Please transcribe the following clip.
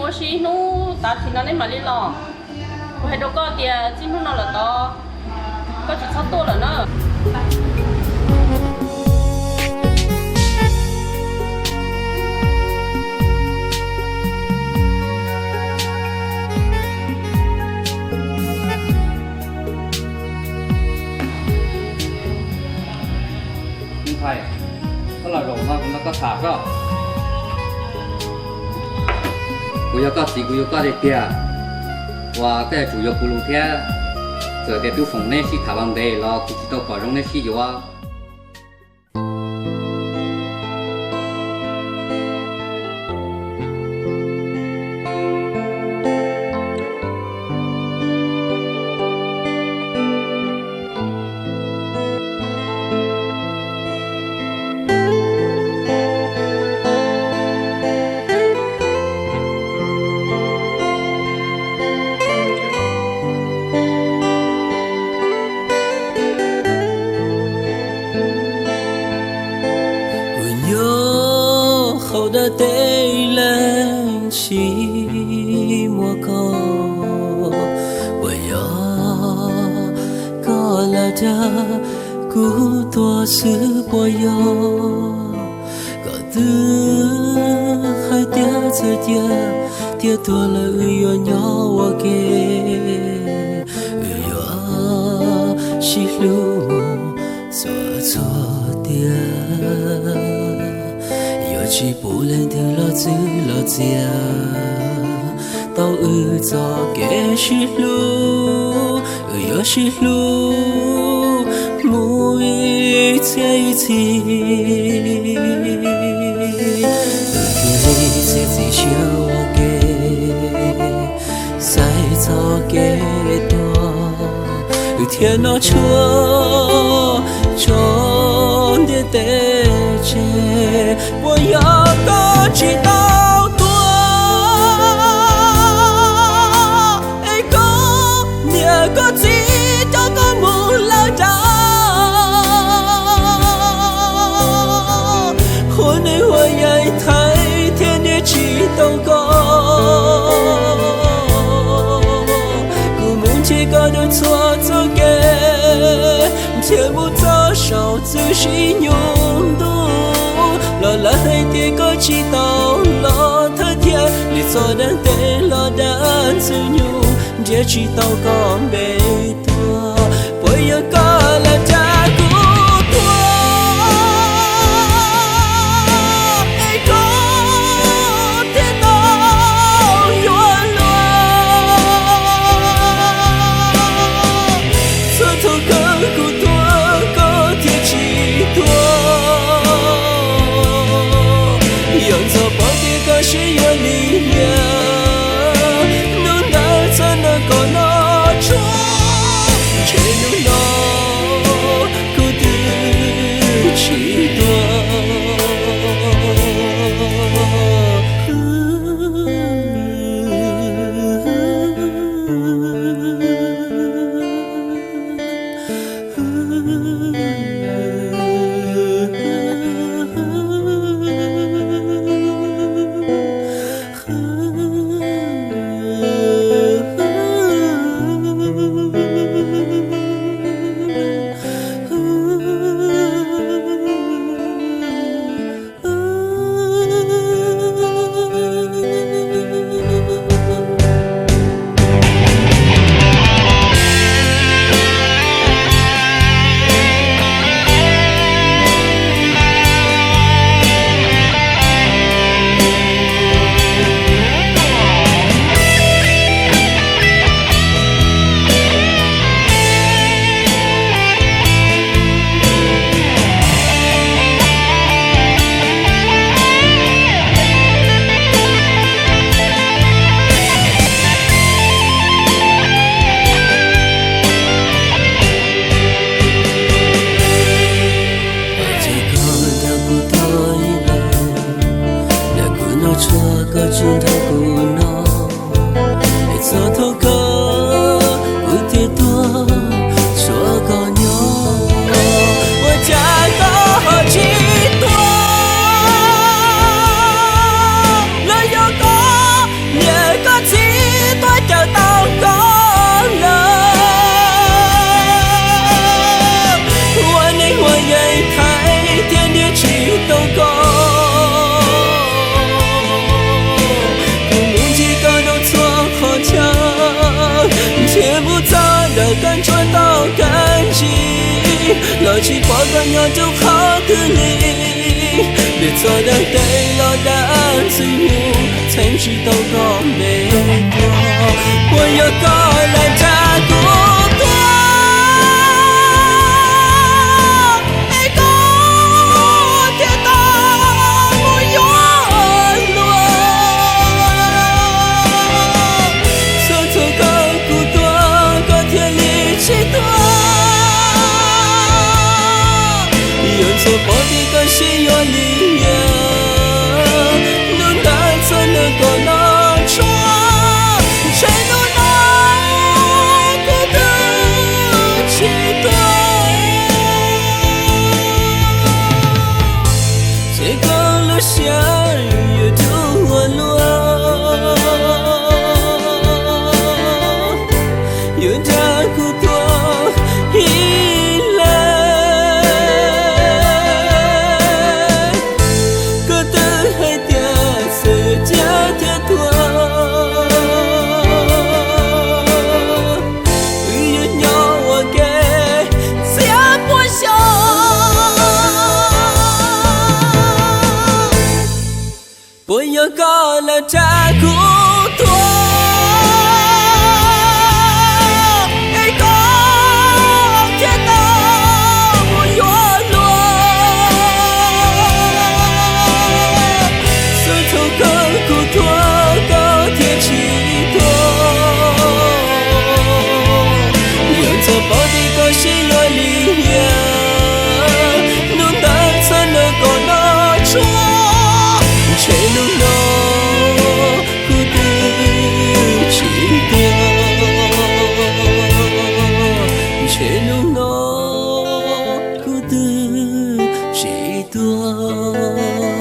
Ua si hnub tav chim no nej mam li los. Kuv hais rau koj tias txij hnub no lawm tod, koj tsis txhob tuaj lawm na. Ntxhais, koj los zaum no kuv nrog koj tham koj. Kuv yog koj txiv, kuv yuav koj tiag tiag, uas koj yuav tsum yuav kuv lus thiab. Txawm tias Tub Foom neb sib tham los ntev los kuv tsis tau pom zoo neb sib yuav. Kuv nyob hauv dab teb leej tsis muaj koj, puas yog koj lam dag kuv tuag xwb puas yog? Koj twb hais tias txawm cia tiag tuag lawm wb yuav nyob ua ke, wb yuav sib hlub mus txhua txhua tiam. Yuav tsis pub leej twg los txwv los txiav tau wb txoj kev sib hlub, wb yuav sib hlub mus ib txhiab ib txhis. Wb thiaj li txiav txim siab ua ke, xaiv txoj kev tuag, wb thiaj noj tshuaj tso ntiaj teb tseg. Puas yog koj tsis tau tuag, es koj niam koj txiv coj koj mus lawm dab? Hu neeg ua yaig thaiv thiab niaj tsis tau koj. Kuv mus ntsib koj dua txhua txoj kev, nrhiav mus txog saum txwm sib nyoog ntuj, los lawv hais tias koj tsis tau los thawj thiab, nws txoj dab teb los dab ntxwg nyoog, nrhiav tsis tau koj npe tuag. Puas yog koj lam dag kuv tuag, es koj thiaj tau yuav luag? Txhua thaum kawg kuv tuag koj thiaj tsis tuag. Yog ntxov paub tias koj siab yuav lim hiam, hnub ntawd txhob nrog koj noj tshuaj, ntshe hnub no kuv twb tsis tuag. Lawv tsis pom koj nyob rau qhov twg li, nws txog dag tes los dag ntxwg nyoog, txheeb tsis tau koj npe tuaj. Puas yog koj lam dag kuv tuaj, es koj thiaj tau mus yuav luag? Txog thaum koj kuv tuaj, koj thiaj li tsis tuaj. Yuav ntxhov pov tias koj sib yuav li yam, hnub ntawd txoj hlua kom noj tshuaj, ntshe hnub no kuv twb tsis tuaj. Ces koj lub siab yuav rub ua luaj, yuav dag kuv tuaj ib leeg. Koj twb hais tias txawm yuav ciaj thiab tuag, wb yuav nyob ua ke txhiab pua xyoo. Puas yog koj lam dag kuv tuaj, es koj thiaj tau mus yuav luag? Txog thaum koj kuv tuaj, koj thiaj tsis tuaj. Yuav ntxhov pov tias koj sib yuav li yam, hnub ntawd txoj hlua kom noj tshuaj, ntshe hnub no kuv twb tsis tuaj. Ntshe hnub no kuv twb tsis tuaj.